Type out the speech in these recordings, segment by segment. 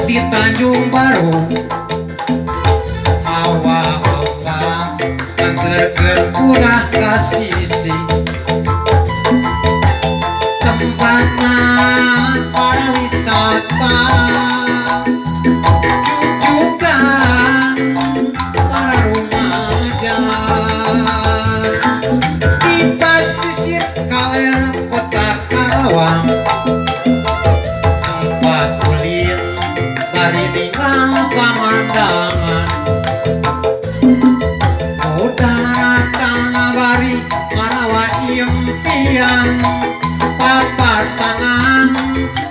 Di Tanjung Baru mawa ombak nganterkeun kudah ka sisi tempatna para wisata jujugan para remaja di pasisir kaler kota Karawang tempat ulin bari ningal pamandangan udara bari marawa impian papasangan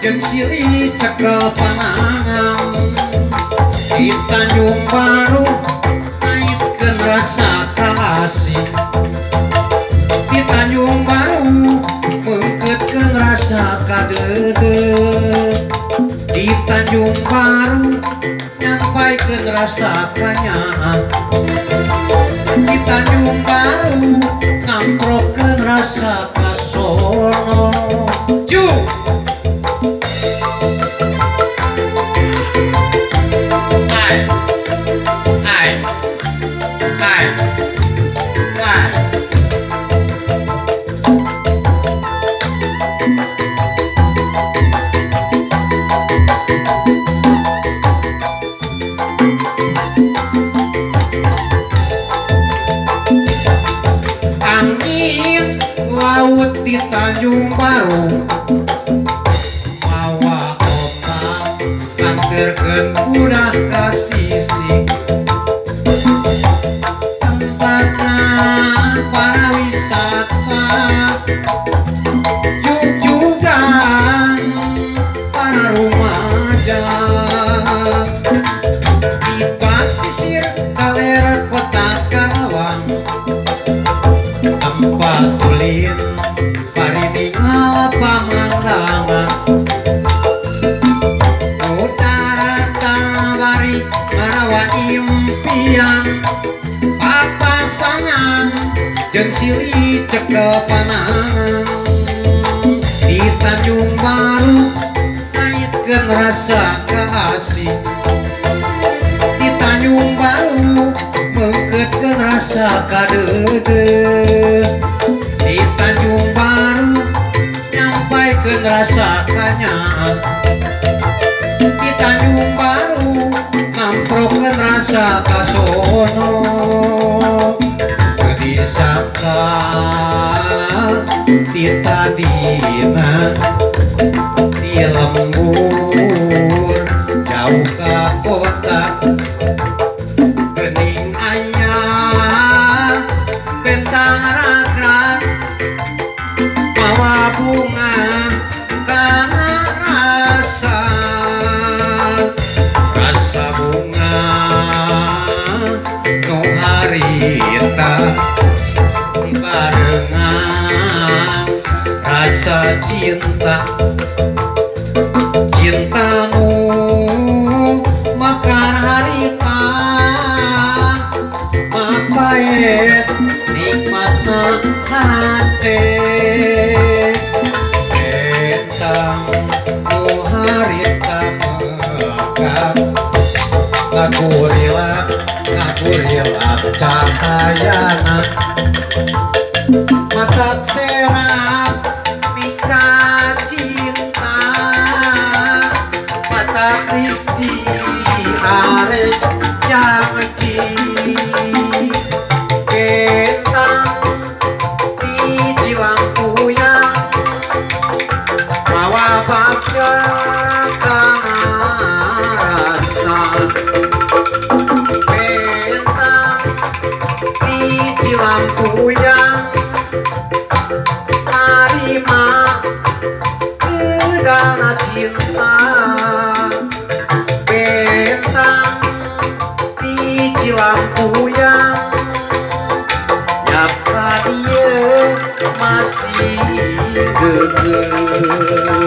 jeung silih cekel panangan di Tanjung Baru ngaitkeun rasa kasih di Tanjung Baru meungkeutkeun rasa kadeudeuh di Tanjung Baru nyampaikeun rasa kanyaah di Tanjung Baru ngamprokeun rasa kasono ju. Ai ai ai ai. Angin laut di Tanjung Baru mawa ombak nganterkeun kudah ka sisi tempatna para wisata jugjugan para remaja di pasisir kaler kota Karawang tempat ulin bari ningal pamandangan udara bari marawa impian papasangan jeung silih cekel panangan di Tanjung Baru ngaitkeun rasa kasih di Tanjung Baru meungkeutkeun rasa kadeudeuh di Tanjung Baru nyampaikeun rasa kanyaah di Tanjung Baru ngamprokeun rasa kasono teu disangka ti tadina di lembur jauh ka kota geuning aya bentang ragrag mawa bunga kana rasa rasa bunga nu harita dibarengan rasa cinta cinta nu mekar harita mapaes nikmatna hate bentang nu harita mekar ngagurilak ngagurilak cahayana matak serang mika cinta mata Kristi arek janji bentang di Cilampuyang mawa bagja kana rasa bentang di Cilampuyang tarima kedana cinta bentang di Cilampuyang nyata dia masih geger.